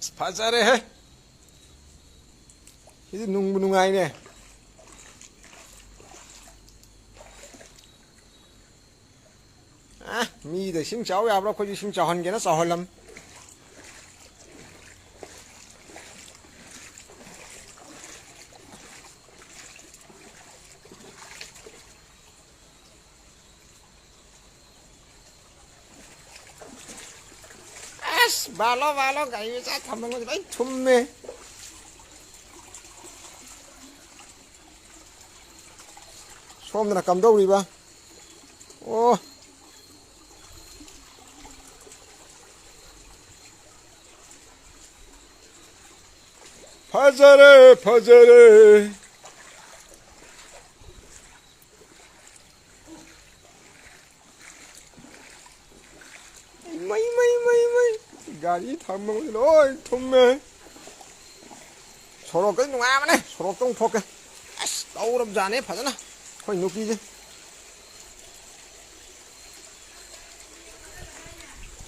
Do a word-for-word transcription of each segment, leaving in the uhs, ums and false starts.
ꯑꯁ, ꯐꯖꯔꯦꯍꯦ꯫ ꯁꯤꯗꯤ ꯅꯨꯡꯕꯨ ꯅꯨꯡꯉꯥꯏꯅꯦ꯫ ꯑ, ꯃꯤꯗ ꯏꯁꯤꯡ ꯆꯥꯎ ꯌꯥꯕ꯭ꯔꯥ? ꯑꯩꯈꯣꯏꯁꯨ ꯏꯁꯤꯡ ꯆꯥꯎꯍꯟꯒꯦꯅ ꯆꯥꯎꯍꯜꯂꯝ꯫ ꯑꯁ, ꯕꯥꯂꯣ, ꯕꯥꯂꯣ, ꯒꯥꯔꯤ ꯃꯆꯥ ꯊꯝꯕ ꯂꯣꯏ ꯊꯨꯝꯃꯦ꯫ ꯁꯣꯝꯗꯅ ꯀꯝꯗꯧꯔꯤꯕ? ꯑꯣ꯫ ꯐꯖꯔꯦ, ꯐꯖꯔꯦ꯫ ꯃꯩ, ꯃꯩ, ꯃꯩ, ꯃꯩ꯫ ꯒꯥꯔꯤ ꯊꯝꯕ ꯂꯣꯏ ꯊꯨꯝꯃꯦ꯫ ꯁꯣꯔꯣꯛꯇ ꯅꯨꯡꯉꯥꯏꯕꯅꯦ꯫ ꯁꯣꯔꯣꯛꯇ ꯑꯃꯨꯛ ꯊꯣꯛꯀꯦ꯫ ꯑꯁ, ꯇꯧꯔꯕꯖꯥꯠꯅꯦ ꯐꯖꯅ ꯑꯩꯈꯣꯏ ꯅꯨꯄꯤꯁꯦ꯫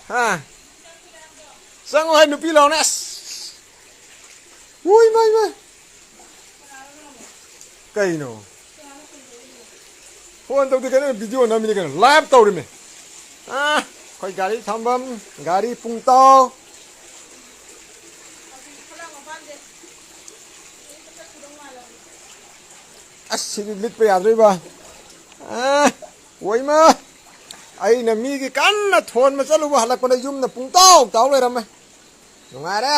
ꯍꯥ? ꯆꯪꯉꯣ ꯍꯥꯏ, ꯅꯨꯄꯤ ꯂꯥꯎꯅꯦ꯫ ꯑꯁ! ꯎꯏ, ꯃꯥꯏ, ꯃꯥꯏ! ꯀꯩꯅꯣ? ꯐꯣꯟ ꯇꯧꯗꯦ ꯀꯩꯅꯣ, ꯚꯤꯗꯤꯑꯣ ꯅꯝꯃꯤꯅꯤ ꯀꯩꯅꯣ, ꯂꯥꯏꯚ ꯇꯧꯔꯤꯃꯤ꯫ ꯑꯥ, ꯑꯩꯈꯣꯏ ꯒꯥꯔꯤ ꯊꯝꯐꯝ, ꯒꯥꯔꯤ ꯄꯨꯡꯇꯥꯎ꯫ ꯑꯁ, ꯁꯤꯗꯤ ꯂꯤꯠꯄ ꯌꯥꯗ꯭ꯔꯤꯕ꯫ ꯑꯥ, ꯑꯣꯏꯃ! ꯑꯩꯅ ꯃꯤꯒꯤ ꯀꯟꯅ ꯊꯣꯟꯕ ꯆꯠꯂꯨꯕ, ꯍꯜꯂꯛꯄꯗ ꯌꯨꯝꯗ ꯄꯨꯡꯇꯥꯎ ꯇꯥꯎ ꯂꯩꯔꯝꯃꯦ꯫ ꯅꯨꯡꯉꯥꯏꯔꯦ꯫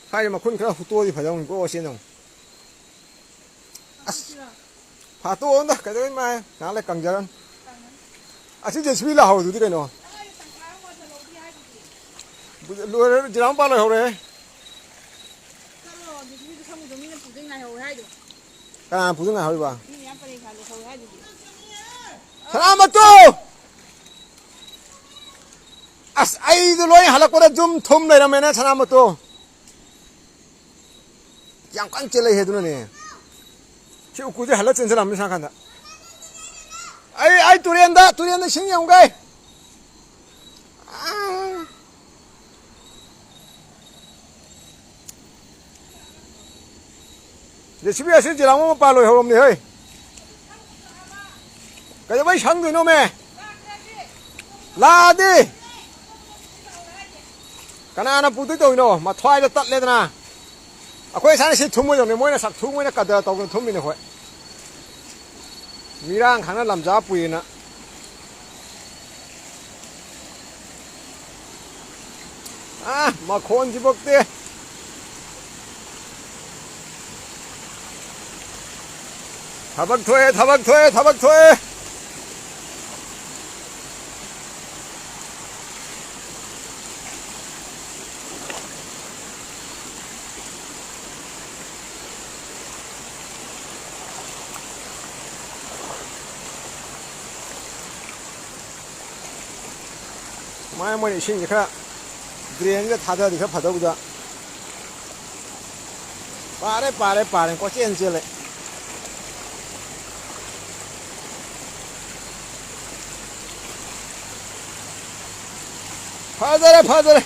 ꯁ꯭ꯋꯥꯏꯗ ꯃꯈꯨꯟ ꯈꯔ ꯍꯨꯠꯇꯣꯛꯑꯗꯤ ꯐꯖꯧꯅꯤꯀꯣ, ꯁꯤ ꯑꯃꯨꯛ꯫ ꯑꯁ, ꯐꯥꯠꯇꯣꯛꯑꯣꯗ, ꯀꯩꯗꯧꯕꯩ ꯃꯥꯏ? ꯉꯥꯏꯍꯥꯛ ꯂꯩ ꯀꯪꯖꯔꯅꯤ꯫ ꯑꯁꯤ ꯖꯦ ꯁꯤ ꯕꯤ ꯂꯥꯛꯍꯧꯔꯤꯗꯨꯗꯤ ꯀꯩꯅꯣ? ꯂꯣꯏꯔꯦ, ꯖꯤꯔꯥ ꯃꯄꯥ ꯂꯣꯏꯍꯧꯔꯦ꯫ ꯆꯠꯂꯣ, ꯖꯦ ꯁꯤ ꯕꯤꯗꯨ ꯁꯪꯉꯨꯗꯣ ꯃꯤꯅ ꯄꯨꯗꯣꯏ ꯉꯥꯏꯍꯧꯋꯦ ꯍꯥꯏꯗꯣ꯫ ꯀꯅꯥꯅ ꯄꯨꯗꯣꯏ ꯉꯥꯏꯍꯧꯔꯤꯕ? ꯃꯤ ꯃꯌꯥꯝ ꯄꯔꯦꯡ ꯁꯥꯅ ꯂꯩꯍꯧꯋꯦ ꯍꯥꯏꯗꯨꯗꯤ꯫ ꯁꯅꯥꯃꯇꯣ! ꯑꯁ, ꯑꯩꯗꯣ ꯂꯣꯏ ꯍꯜꯂꯛꯄꯗ ꯌꯨꯝ ꯊꯨꯝ ꯂꯩꯔꯝꯃꯦꯅꯦ, ꯁꯅꯥꯃꯇꯣ꯫ ꯌꯥꯝ ꯀꯟꯅ ꯆꯦꯜꯂꯛꯏꯍꯦ ꯑꯗꯨꯅꯅꯦ꯫ ꯁꯤ ꯎꯀꯨꯁꯦ ꯍꯜꯂ ꯆꯦꯟꯁꯤꯜꯂꯝꯃꯤ ꯁꯥ ꯀꯥꯟꯗ꯫ ꯑꯩ, ꯑꯩ ꯇꯨꯔꯦꯟꯗ, ꯇꯨꯔꯦꯟꯗ ꯏꯁꯤꯡ ꯌꯦꯡꯉꯨꯒꯦ꯫ ꯖꯦ ꯁꯤ ꯕꯤ ꯑꯁꯤ ꯖꯤꯔꯥꯃꯣ ꯃꯄꯥ ꯂꯣꯏꯍꯧꯔꯝꯅꯤ ꯍꯣꯏ꯫ ꯀꯩꯗꯧꯕꯩ ꯁꯪꯗꯣꯏꯅꯣꯃꯦ? ꯂꯥꯛꯑꯗꯤ ꯀꯅꯥꯅ ꯄꯨꯗꯣꯏ ꯇꯧꯔꯤꯅꯣ? ꯃꯊ꯭ꯋꯥꯏꯗ ꯇꯠꯂꯦꯗꯅ꯫ ꯑꯩꯈꯣꯏ ꯁꯥꯏꯅ ꯁꯤ ꯊꯨꯝꯃꯣꯏꯗꯧꯅꯦ, ꯃꯣꯏꯅ ꯁꯛ ꯊꯨ, ꯃꯣꯏꯅ ꯀꯗꯔ ꯇꯧꯗꯅ ꯊꯨꯝꯃꯤꯅꯦ ꯑꯩꯈꯣꯏ꯫ ꯃꯤꯔꯥꯡ ꯈꯪꯅ ꯂꯝꯖꯥ ꯄꯨꯏꯅ꯫ ꯑꯥ, ꯃꯈꯣꯟꯁꯤꯐꯧꯗꯤ꯫ ꯊꯕꯛ ꯊꯣꯛꯑꯦ, ꯊꯕꯛ ꯊꯣꯛꯑꯦ, ꯊꯕꯛ ꯊꯣꯛꯑꯦ꯫ ꯁꯨꯃꯥꯏꯅ ꯃꯣꯏꯅ ꯏꯁꯤꯡꯁꯦ ꯈꯔ ꯗ꯭ꯔꯦꯟꯁꯤꯗ ꯊꯥꯗꯔꯗꯤ ꯈꯔ ꯐꯗꯧꯕꯗ꯫ ꯄꯥꯔꯦ, ꯄꯥꯔꯦ, ꯄꯥꯔꯦ, ꯀꯣꯏꯆꯦꯟ ꯆꯦꯜꯂꯦ꯫ ꯐꯖꯔꯦ, ꯐꯖꯔꯦ꯫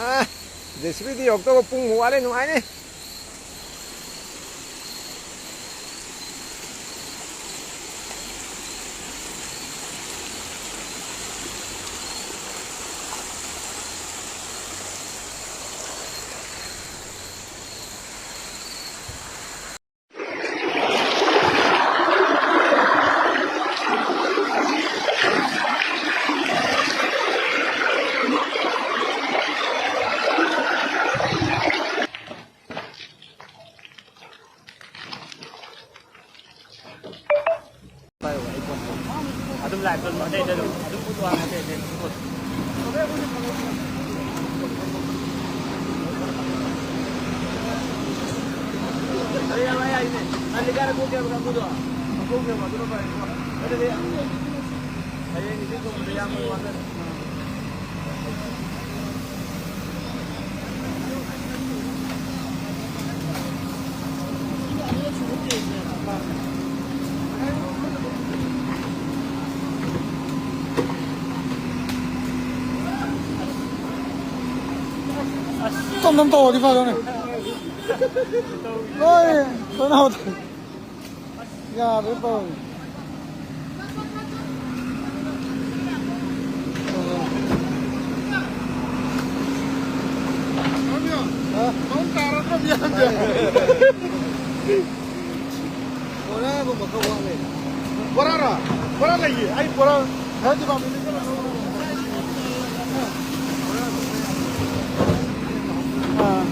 ꯑꯥ, ꯖꯦ ꯁꯤ ꯕꯤꯗꯤ ꯌꯧꯔꯛꯇꯧꯕ ꯄꯨꯡꯃꯨꯛ ꯋꯥꯠꯂꯦ, ꯅꯨꯡꯉꯥꯏꯅꯤ꯫ ꯑꯗꯨꯝ live ꯇ ꯑꯗꯨꯝ, ꯑꯇꯩ ꯑꯇꯩ ꯑꯗꯨꯝ, ꯑꯗꯨꯝ ꯎꯠꯂꯣ ꯍꯥꯏꯕ, ꯑꯇꯩ ꯑꯇꯩ ꯑꯗꯨꯝ ꯎꯠꯂꯣ꯫ ꯑꯗꯩ ꯌꯥꯝ ꯍꯥꯏ ꯍꯥꯏꯅꯦ꯫ ꯅꯍꯥꯟ ꯂꯤꯛꯂꯥꯗ ꯀꯣꯛ ꯀꯌꯥꯕ ꯀꯥꯡꯕꯨꯗꯣ? ꯀꯣꯛ ꯀꯌꯥꯕ ꯑꯗꯨꯅ ꯐꯔꯦꯀꯣ꯫ ꯑꯗꯨꯗꯤ ꯍꯌꯦꯡ ꯏꯁꯤꯡ ꯊꯣꯡꯕꯗ ꯌꯥꯝ ꯋꯥꯅ꯫ ꯇꯞ ꯇꯞ ꯇꯧꯔꯗꯤ ꯐꯗꯧꯅꯦ꯫ ꯂꯣꯏ ꯂꯣꯏꯅ ꯍꯧꯗꯦ꯫ ꯌꯥꯗ꯭ꯔꯦ ꯇꯧꯔꯤ꯫ ꯍꯥ? ꯃꯑꯣꯡ ꯇꯥꯔꯗ꯭ꯔꯣ ꯃꯤꯌꯥꯝꯁꯦ? ꯕꯣꯔꯥꯒꯨꯝꯕ ꯈꯔ ꯋꯥꯠꯂꯦ꯫ ꯕꯣꯔꯥꯔꯣ? ꯕꯣꯔꯥ ꯂꯩꯌꯦ꯫ ꯑꯩ ꯕꯣꯔꯥ ꯈꯔ ꯗꯤꯄꯥꯔꯠꯃꯦꯟꯗ ꯆꯠꯂꯒ ꯂꯧꯔꯨꯔꯣ꯫ ꯑꯥ꯫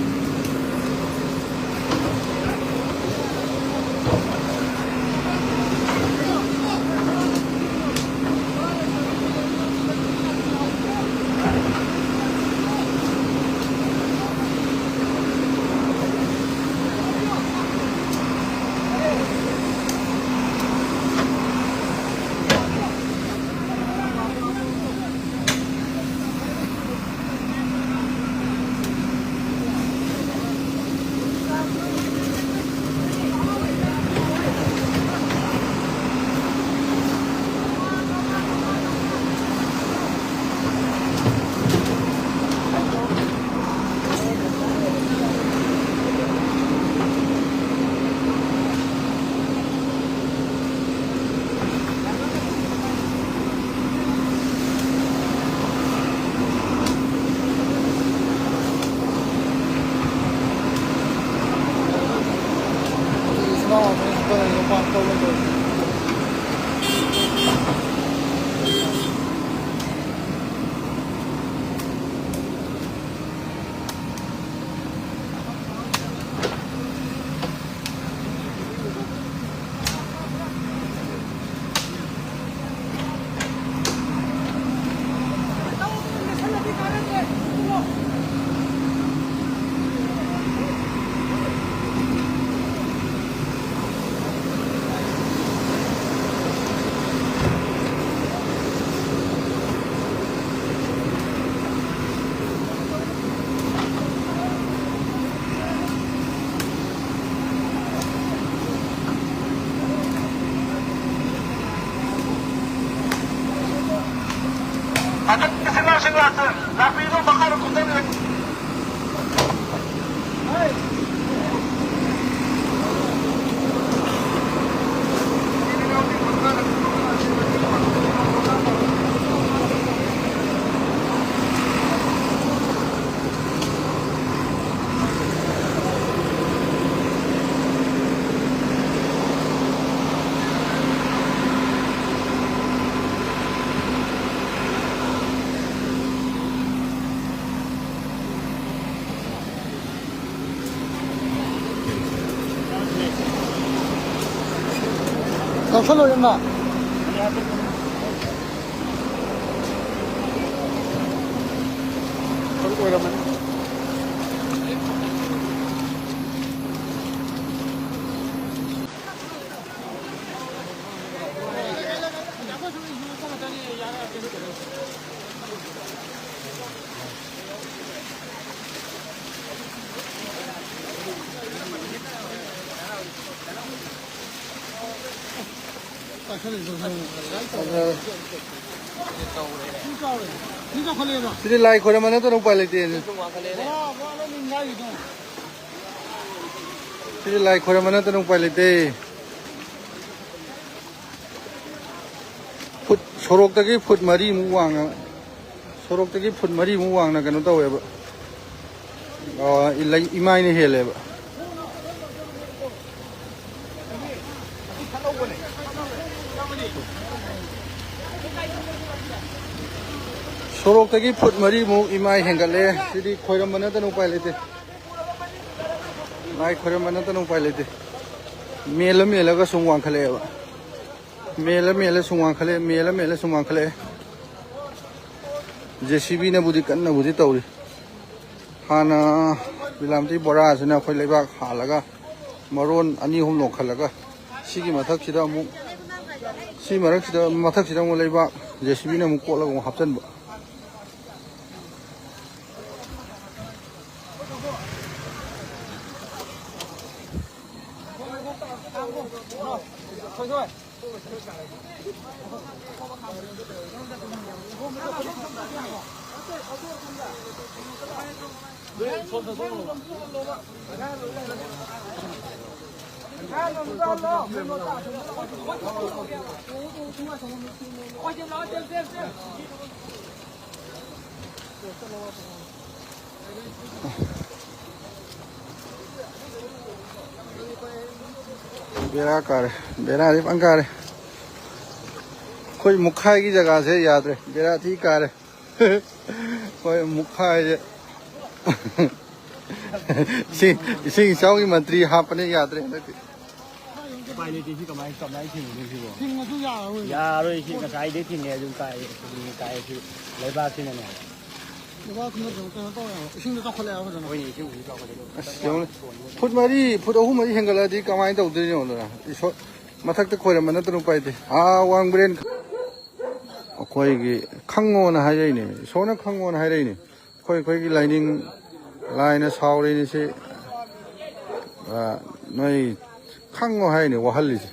ꯂꯥꯛꯄꯤꯔꯣ, ꯃꯈꯥꯗ ꯀꯨꯝꯊꯕꯤꯔꯣ꯫ ꯂꯧꯁꯜꯂꯣ, ꯏꯃꯥ꯫ ꯁꯤꯗꯤ ꯂꯥꯏ ꯈꯣꯏꯔꯝꯕ ꯅꯠꯇꯅ ꯎꯄꯥꯏ ꯂꯩꯇꯦ꯫ ꯁꯤꯗꯤ ꯂꯥꯏ ꯈꯣꯏꯔꯝꯕ ꯅꯠꯇꯅ ꯎꯄꯥꯏ ꯂꯩꯇꯦ꯫ ꯐꯨꯠ, ꯁꯣꯔꯣꯛꯇꯒꯤ ꯐꯨꯠ ꯃꯔꯤꯃꯨꯛ ꯋꯥꯡꯅ, ꯁꯣꯔꯣꯛꯇꯒꯤ ꯐꯨꯠ ꯃꯔꯤꯃꯨꯛ ꯋꯥꯡꯅ ꯀꯩꯅꯣ ꯇꯧꯋꯦꯕ꯫ ꯑ, ꯏꯂꯩ-, ꯏꯃꯥꯏꯅ ꯍꯦꯜꯂꯦꯕ꯫ ꯁꯣꯔꯣꯛꯇꯒꯤ ꯐꯨꯠ ꯃꯔꯤꯃꯨꯛ ꯏꯃꯥꯏ ꯍꯦꯟꯒꯠꯂꯦ꯫ ꯁꯤꯗꯤ ꯈꯣꯏꯔꯝꯕ ꯅꯠꯇꯅ ꯎꯄꯥꯏ ꯂꯩꯇꯦ꯫ ꯂꯥꯏ ꯈꯣꯏꯔꯝꯕ ꯅꯠꯇꯅ ꯎꯄꯥꯏ ꯂꯩꯇꯦ꯫ ꯃꯦꯜꯂ ꯃꯦꯜꯂꯒ ꯁꯨꯝ ꯋꯥꯡꯈꯠꯂꯛꯑꯦꯕ꯫ ꯃꯦꯜꯂ ꯃꯦꯜꯂ ꯁꯨꯝ ꯋꯥꯡꯈꯠꯂꯛꯑꯦ, ꯃꯦꯜꯂ ꯃꯦꯜꯂ ꯁꯨꯝ ꯋꯥꯡꯈꯠꯂꯛꯑꯦ꯫ ꯖꯦ ꯁꯤ ꯕꯤꯅꯕꯨꯗꯤ ꯀꯟꯅꯕꯨꯗꯤ ꯇꯧꯔꯤ꯫ ꯍꯥꯟꯅ ꯕꯤꯂꯥꯝꯇꯤ ꯕꯣꯔꯥꯁꯤꯅ ꯑꯩꯈꯣꯏ ꯂꯩꯕꯥꯛ ꯍꯥꯜꯂꯒ ꯃꯔꯣꯟ ꯑꯅꯤ ꯑꯍꯨꯝ ꯂꯣꯡꯈꯠꯂꯒ ꯁꯤꯒꯤ ꯃꯊꯛꯁꯤꯗ ꯑꯃꯨꯛ, ꯁꯤ ꯃꯔꯛꯁꯤꯗ, ꯃꯊꯛꯁꯤꯗ ꯑꯃꯨꯛ ꯂꯩꯕꯥꯛ ꯖꯦ ꯁꯤ ꯕꯤꯅ ꯑꯃꯨꯛ ꯀꯣꯠꯂꯒ ꯑꯃꯨꯛ ꯍꯥꯞꯆꯤꯟꯕ꯫ ꯕꯦꯔꯥ ꯀꯥꯔꯦ, ꯕꯦꯔꯥꯗꯤ ꯐꯖꯅ ꯀꯥꯔꯦ꯫ ꯑꯩꯈꯣꯏ ꯃꯨꯛꯈꯥꯏꯒꯤ ꯖꯒꯥꯁꯦ ꯌꯥꯗ꯭ꯔꯦ, ꯕꯦꯔꯥ ꯊꯤ ꯀꯥꯔꯦ꯫ ꯑꯩꯈꯣꯏ ꯃꯨꯛꯈꯥꯏꯁꯦ꯫ ꯏꯁꯤꯡ, ꯏꯁꯤꯡ ꯏꯆꯥꯎꯒꯤ ꯃꯟꯇ꯭ꯔꯤ ꯍꯥꯞꯄꯅꯦ, ꯌꯥꯗ꯭ꯔꯦ ꯍꯟꯗꯛꯇꯤ꯫ ꯎꯄꯥꯏ ꯂꯩꯇꯦ꯫ ꯁꯤ ꯀꯃꯥꯏ, ꯀꯃꯥꯏ ꯊꯤꯡꯉꯨꯅꯤ ꯁꯤꯕꯣ? ꯊꯤꯡꯉꯁꯨ ꯌꯥꯔꯣꯏ꯫ ꯌꯥꯔꯣꯏ꯫ ꯁꯤ ꯉꯁꯥꯏꯗꯩ ꯊꯤꯡꯉꯦ ꯑꯗꯨꯝ ꯀꯥꯏ, ꯑꯗꯨꯝ ꯀꯥꯏ꯫ ꯁꯤ ꯂꯩꯕꯥꯛꯁꯤꯅꯅꯦ꯫ ꯂꯩꯕꯥꯛꯁꯤꯅ ꯀꯩꯅꯣ, ꯀꯩꯅꯣ ꯇꯧꯋꯦꯕ꯫ ꯏꯁꯤꯡꯗꯣ ꯆꯥꯎꯈꯠꯂꯛꯑꯦꯕ ꯐꯖꯅ꯫ ꯍꯣꯏꯅꯦ, ꯏꯁꯤꯡ ꯍꯧꯖꯤꯛ ꯆꯥꯎꯈꯠꯂꯦ꯫ ꯑꯁ, ꯌꯦꯡꯉꯨꯅꯦ꯫ ꯐꯨꯠ ꯃꯔꯤ, ꯐꯨꯠ ꯑꯍꯨꯝ ꯃꯔꯤ ꯍꯦꯟꯒꯠꯂꯛꯑꯗꯤ ꯀꯃꯥꯏꯅ ꯇꯧꯗꯣꯏꯅꯣ? ꯑꯗꯨꯅ ꯏꯁꯣꯔ ꯃꯊꯛꯇ ꯈꯣꯏꯔꯝꯕ ꯅꯠꯇꯅ ꯎꯄꯥꯏ ꯂꯩꯇꯦ꯫ ꯑꯥ, ꯋꯥꯡꯕ꯭ꯔꯦꯟ꯫ ꯑꯩꯈꯣꯏꯒꯤ ꯈꯪꯉꯣꯅ ꯍꯥꯏꯔꯛꯏꯅꯦ, ꯏꯁꯣꯔꯅ ꯈꯪꯉꯣꯅ ꯍꯥꯏꯔꯛꯏꯅꯦ꯫ ꯑꯩꯈꯣꯏ, ꯑꯩꯈꯣꯏꯒꯤ ꯂꯥꯏꯅꯤꯡ, ꯂꯥꯏꯅ ꯁꯥꯎꯔꯤꯅꯤ ꯁꯤ꯫ ꯑ, ꯅꯣꯏ ꯈꯪꯉꯣ ꯍꯥꯏꯅꯤ ꯋꯥꯍꯜꯂꯤꯁꯦ꯫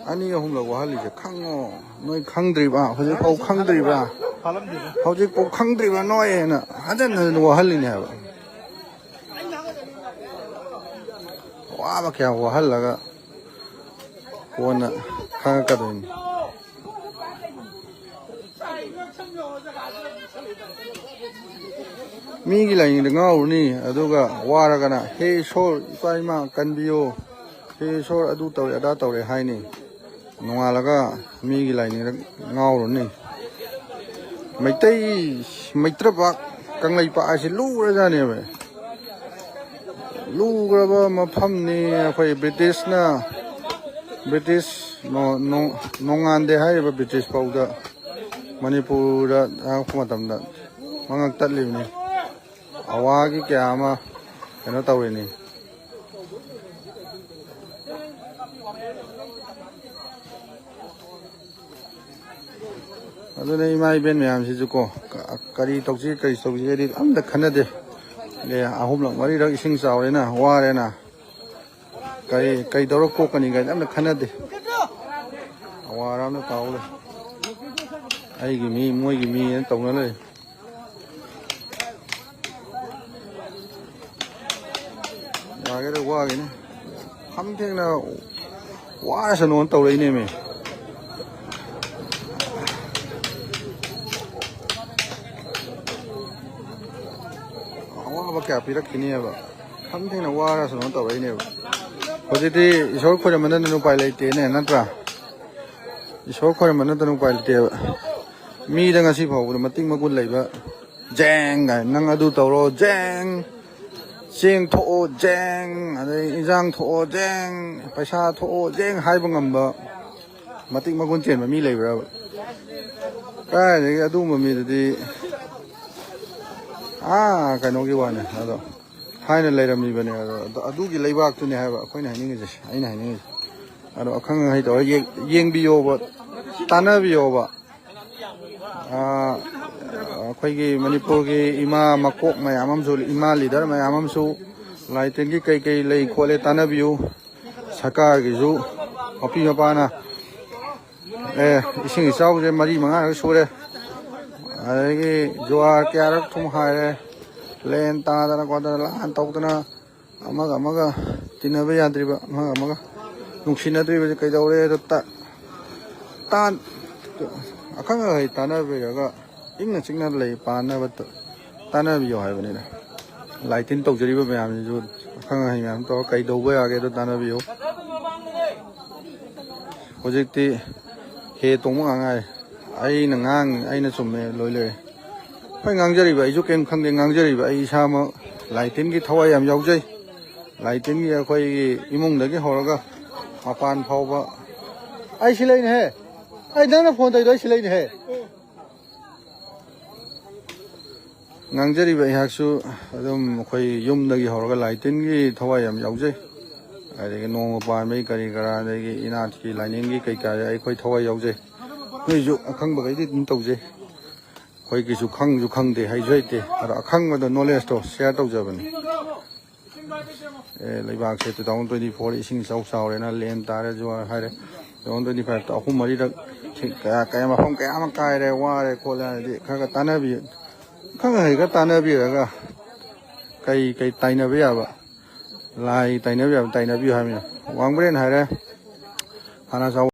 ꯑꯅꯤ ꯑꯍꯨꯝꯂꯛ ꯋꯥꯍꯜꯂꯤꯁꯦ, "ꯈꯪꯉꯣ, ꯅꯣꯏ ꯈꯪꯗ꯭ꯔꯤꯕ, ꯍꯧꯖꯤꯛꯐꯥꯎ ꯈꯪꯗ꯭ꯔꯤꯕ, ꯍꯧꯖꯤꯛꯐꯥꯎ ꯈꯪꯗ꯭ꯔꯤꯕ ꯅꯣꯏ?" ꯍꯥꯏꯅ ꯍꯟꯖꯟ ꯍꯟꯖꯟ ꯋꯥꯍꯜꯂꯤꯅꯦ ꯍꯥꯏꯕ꯫ ꯋꯥꯕ ꯀꯌꯥ ꯋꯥꯍꯜꯂꯒ ꯀꯣꯟꯅ ꯈꯪꯉꯛꯀꯗꯣꯏꯅꯤ꯫ ꯃꯤꯒꯤ ꯂꯥꯏꯅꯤꯡꯗ ꯉꯥꯎꯔꯨꯅꯤ, ꯑꯗꯨꯒ ꯋꯥꯔꯒꯅ, "ꯍꯦ ꯏꯁꯣꯔ, ꯏꯄꯥ ꯏꯃꯥ ꯀꯟꯕꯤꯌꯣ, ꯍꯦ ꯏꯁꯣꯔ ꯑꯗꯨ ꯇꯧꯔꯦ ꯑꯗꯥ ꯇꯧꯔꯦ" ꯍꯥꯏꯅꯤ꯫ ꯅꯣꯡꯉꯥꯜꯂꯒ ꯃꯤꯒꯤ ꯂꯥꯏꯅꯤꯡꯗ ꯉꯥꯎꯔꯨꯅꯤ꯫ ꯃꯩꯇꯩ, ꯃꯩꯇ꯭ꯔꯄꯥꯛ, ꯀꯪꯂꯩꯄꯥꯛ ꯍꯥꯏꯁꯤ ꯂꯨꯔꯖꯥꯠꯅꯦꯕ꯫ ꯂꯨꯈ꯭ꯔꯕ ꯃꯐꯝꯅꯤ꯫ ꯑꯩꯈꯣꯏ ꯕ꯭ꯔꯤꯇꯤꯁꯅ, ꯕ꯭ꯔꯤꯇꯤꯁ ꯅꯣ-, ꯅꯣ-, ꯅꯣꯡꯉꯥꯟꯗꯦ ꯍꯥꯏꯔꯤꯕ ꯕ꯭ꯔꯤꯇꯤꯁ ꯐꯥꯎꯗ ꯃꯅꯤꯄꯨꯔꯗ ꯆꯪꯉꯛꯄ ꯃꯇꯝꯗ ꯃꯉꯛ ꯇꯠꯂꯤꯕꯅꯤ꯫ ꯑꯋꯥꯒꯤ ꯀꯌꯥ ꯑꯃ ꯀꯩꯅꯣ ꯇꯧꯔꯤꯅꯤ꯫ ꯑꯗꯨꯅ ꯏꯃꯥ ꯏꯕꯦꯟ ꯃꯌꯥꯝꯁꯤꯁꯨ ꯀꯣ, ꯀ-, ꯀꯔꯤ ꯇꯧꯁꯤ, ꯀꯔꯤ ꯇꯧꯁꯤꯒꯦꯗꯤ ꯑꯝꯇ ꯈꯟꯅꯗꯦ꯫ ꯑꯦ, ꯑꯍꯨꯝꯂꯛ ꯃꯔꯤꯔꯛ ꯏꯁꯤꯡ ꯆꯥꯎꯔꯦꯅ, ꯋꯥꯔꯦꯅ, ꯀꯔꯤ, ꯀꯔꯤ ꯇꯧꯔ ꯀꯣꯛꯀꯅꯤ ꯀꯥꯏꯅ ꯑꯝꯇ ꯈꯟꯅꯗꯦ꯫ ꯑꯋꯥꯔ ꯑꯃꯅ ꯇꯥꯎ ꯂꯩ꯫ ꯑꯩꯒꯤ ꯃꯤ, ꯃꯣꯏꯒꯤ ꯃꯤ ꯍꯥꯏꯅ ꯇꯧꯅ ꯂꯩ꯫ ꯌꯥꯒꯦꯔꯥ ꯋꯥꯒꯦꯅꯦ꯫ ꯈꯝ ꯊꯦꯡꯅ ꯋꯥꯔꯁꯅꯣꯅ ꯇꯧꯔꯛꯏꯅꯦꯃꯤ꯫ ꯑꯋꯥꯕ ꯀꯌꯥ ꯄꯤꯔꯛꯈꯤꯅꯦꯕ꯫ ꯈꯝ ꯊꯦꯡꯅ ꯋꯥꯔꯁꯅꯣꯅ ꯇꯧꯔꯛꯏꯅꯦꯕ꯫ ꯍꯧꯖꯤꯛꯇꯤ ꯏꯁꯣꯔ ꯈꯣꯏꯔꯝꯕ ꯅꯠꯇꯅ ꯎꯄꯥꯏ ꯂꯩꯇꯦꯅꯦ, ꯅꯠꯇ꯭ꯔꯥ? ꯏꯁꯣꯔ ꯈꯣꯏꯔꯝꯕ ꯅꯠꯇꯅ ꯎꯄꯥꯏ ꯂꯩꯇꯦꯕ꯫ ꯃꯤꯗ ꯉꯁꯤ ꯐꯥꯎꯕꯗ ꯃꯇꯤꯛ ꯃꯒꯨꯟ ꯂꯩꯕ, ꯖꯦꯡ ꯀꯥꯏꯅ, "ꯅꯪ ꯑꯗꯨ ꯇꯧꯔꯣ, ꯖꯦꯡ, ꯆꯦꯡ ꯊꯣꯛꯑꯣ, ꯖꯦꯡ, ꯑꯗꯩ ꯏꯟꯖꯥꯡ ꯊꯣꯛꯑꯣ, ꯖꯦꯡ, ꯄꯩꯁꯥ ꯊꯣꯛꯑꯣ, ꯖꯦꯡ" ꯍꯥꯏꯕ ꯉꯝꯕ ꯃꯇꯤꯛ ꯃꯒꯨꯟ ꯆꯦꯟꯕ ꯃꯤ ꯂꯩꯕ꯭ꯔꯕ? ꯀꯥꯏꯗꯒꯤ ꯑꯗꯨꯒꯨꯝꯕ ꯃꯤꯗꯨꯗꯤ ꯑꯥ ꯀꯩꯅꯣꯒꯤ ꯋꯥꯅꯤ꯫ ꯑꯗꯣ ꯊꯥꯏꯅ ꯂꯩꯔꯝꯃꯤꯕꯅꯦ꯫ ꯑꯗꯣ ꯑꯗꯨ-, ꯑꯗꯨꯒꯤ ꯂꯩꯕꯥꯛꯇꯨꯅꯦ ꯍꯥꯏꯕ ꯑꯩꯈꯣꯏꯅ ꯍꯥꯏꯅꯤꯡꯉꯤꯁꯦ, ꯑꯩꯅ ꯍꯥꯏꯅꯤꯡꯉꯤꯁꯦ꯫ ꯑꯗꯣ ꯑꯈꯪ ꯑꯍꯩ ꯇꯧꯔ ꯌꯦꯡ-, ꯌꯦꯡꯕꯤꯌꯣꯕ, ꯇꯥꯟꯅꯕꯤꯌꯣꯕ꯫ ꯑꯥ, ꯑꯩꯈꯣꯏꯒꯤ ꯃꯅꯤꯄꯨꯔꯒꯤ ꯏꯃꯥ ꯃꯀꯣꯛ ꯃꯌꯥꯝ ꯑꯃꯁꯨ, ꯏꯃꯥ ꯂꯤꯗꯔ ꯃꯌꯥꯝ ꯑꯃꯁꯨ ꯂꯥꯏ ꯇꯤꯟꯒꯤ ꯀꯩ ꯀꯩ ꯂꯩ ꯈꯣꯠꯂꯦ ꯇꯥꯟꯅꯕꯤꯌꯨ꯫ ꯁꯔꯀꯥꯔꯒꯤꯁꯨ ꯃꯄꯤ ꯃꯄꯥꯅ, ꯑꯦ, ꯏꯁꯤꯡ ꯏꯆꯥꯎꯁꯦ ꯃꯔꯤ ꯃꯉꯥꯔꯛ ꯁꯨꯔꯦ, ꯑꯗꯒꯤ ꯖꯨꯋꯥꯔ ꯀꯌꯥꯔꯛ ꯊꯨꯝ ꯍꯥꯏꯔꯦ, ꯂꯦꯟ ꯇꯥꯗꯅ ꯈꯣꯠꯇꯅ ꯂꯥꯟ ꯇꯧꯗꯅ ꯑꯃꯒ ꯑꯃꯒ ꯇꯤꯟꯅꯕ ꯌꯥꯗ꯭ꯔꯤꯕ, ꯑꯃꯒ ꯑꯃꯒ ꯅꯨꯡꯁꯤꯅꯗ꯭ꯔꯤꯕꯁꯦ ꯀꯩꯗꯧꯔꯦ? ꯑꯗꯣ ꯇ-, ꯇꯥꯟ-, ꯑꯈꯪ ꯑꯍꯩ ꯇꯥꯟꯅꯕꯤꯔꯒ ꯏꯪꯅ ꯆꯤꯛꯅ ꯂꯩ ꯄꯥꯟꯅꯕ ꯇ-, ꯇꯥꯟꯅꯕꯤꯌꯣ ꯍꯥꯏꯕꯅꯤꯗ꯫ ꯂꯥꯏ ꯇꯤꯟ ꯇꯧꯖꯔꯤꯕ ꯃꯌꯥꯝꯁꯤꯁꯨ ꯑꯈꯪ ꯑꯍꯩ ꯃꯌꯥꯝ ꯇꯧꯔꯒ ꯀꯩꯗꯧꯕ ꯌꯥꯒꯦꯗꯣ ꯇꯥꯟꯅꯕꯤꯌꯨ꯫ ꯍꯧꯖꯤꯛꯇꯤ ꯍꯦ ꯇꯣꯡꯕ ꯉꯥꯛ ꯉꯥꯏꯔꯦ꯫ ꯑꯩꯅ ꯉꯥꯡꯉꯤ, ꯑꯩꯅ ꯆꯨꯝꯃꯦ, ꯂꯣꯏ ꯂꯩꯔꯦ꯫ ꯑꯩꯈꯣꯏ ꯉꯥꯡꯖꯔꯤꯕ, ꯑꯩꯁꯨ ꯀꯔꯤꯝ ꯈꯪꯗꯦ, ꯉꯥꯡꯖꯔꯤꯕ ꯑꯩ ꯏꯁꯥꯃꯛ ꯂꯥꯏ ꯇꯤꯟꯒꯤ ꯊꯋꯥꯏ ꯌꯥꯝ ꯌꯥꯎꯖꯩ꯫ ꯂꯥꯏ ꯇꯤꯟꯒꯤ ꯑꯩꯈꯣꯏꯒꯤ ꯏꯃꯨꯡꯗꯒꯤ ꯍꯧꯔꯒ ꯃꯄꯥꯟ ꯐꯥꯎꯕ꯫ ꯑꯩ ꯁꯤ ꯂꯩꯅꯦꯍꯦ, ꯑꯩ ꯅꯪꯅ ꯐꯣꯟ ꯇꯧꯔꯤꯗꯣ ꯑꯩ ꯁꯤ ꯂꯩꯅꯦꯍꯦ꯫ ꯉꯥꯡꯖꯔꯤꯕ ꯑꯩꯍꯥꯛꯁꯨ ꯑꯗꯨꯝ ꯑꯩꯈꯣꯏ ꯌꯨꯝꯗꯒꯤ ꯍꯧꯔꯒ ꯂꯥꯏ ꯇꯤꯟꯒꯤ ꯊꯋꯥꯏ ꯌꯥꯝ ꯌꯥꯎꯖꯩ꯫ ꯑꯗꯒꯤ ꯅꯣꯡꯃ ꯄꯥꯟꯕꯒꯤ ꯀꯔꯤ ꯀꯔꯥ, ꯑꯗꯒꯤ ꯏꯅꯥꯠꯀꯤ ꯂꯥꯏꯅꯤꯡꯒꯤ ꯀꯩꯀꯥ ꯑꯩꯈꯣꯏ ꯊꯋꯥꯏ ꯌꯥꯎꯖꯩ꯫ ꯅꯣꯏꯁꯨ ꯑꯈꯪꯕꯈꯩꯗꯤ ꯑꯗꯨꯝ ꯇꯧꯖꯩ꯫ ꯑꯩꯈꯣꯏꯒꯤꯁꯨ ꯈꯪꯁꯨ ꯈꯪꯗꯦ, ꯍꯩꯁꯨ ꯍꯩꯇꯦ꯫ ꯑꯗꯣ ꯑꯈꯪꯕꯗꯣ, ꯅꯣꯂꯦꯖꯇꯣ ꯁꯤꯌꯔ ꯇꯧꯖꯕꯅꯤ꯫ ꯑꯦ, ꯂꯩꯕꯥꯛꯁꯦ two thousand twenty four ꯏꯁꯤꯡ ꯏꯆꯥꯎ ꯆꯥꯎꯔꯦꯅ, ꯂꯦꯟ ꯇꯥꯔꯦ, ꯖꯨꯋꯥꯔ ꯍꯥꯏꯔꯦ, ꯇꯨ ꯊꯥꯎꯖꯟ ꯇ꯭ꯋꯦꯟꯇꯤ ꯐꯥꯏꯚꯇ ꯑꯍꯨꯝ ꯃꯔꯤꯔꯛ ꯊꯦꯡ-, ꯀꯌꯥ, ꯀꯌꯥ ꯃꯐꯝ ꯀꯌꯥ ꯑꯃ ꯀꯥꯏꯔꯦ, ꯋꯥꯔꯦ ꯈꯣꯠꯂꯦ ꯍꯥꯏꯗꯤ ꯈꯔ ꯈꯔ ꯇꯥꯟꯅꯕꯤ-, ꯈꯪ ꯍꯩ ꯈꯔ ꯇꯥꯟꯅꯕꯤꯔꯒ ꯀꯩ ꯀꯩ ꯇꯥꯏꯅꯕ ꯌꯥꯕ, ꯂꯥꯏ ꯇꯥꯏꯅꯕ ꯌꯥꯕ ꯇꯥꯏꯅꯕꯤꯌꯨ ꯍꯥꯏꯕꯅꯤꯅ꯫ ꯋꯥꯡꯕ꯭ꯔꯦꯟ ꯍꯥꯏꯔꯦ, ꯍꯥꯟꯅ ꯆꯥꯎ-,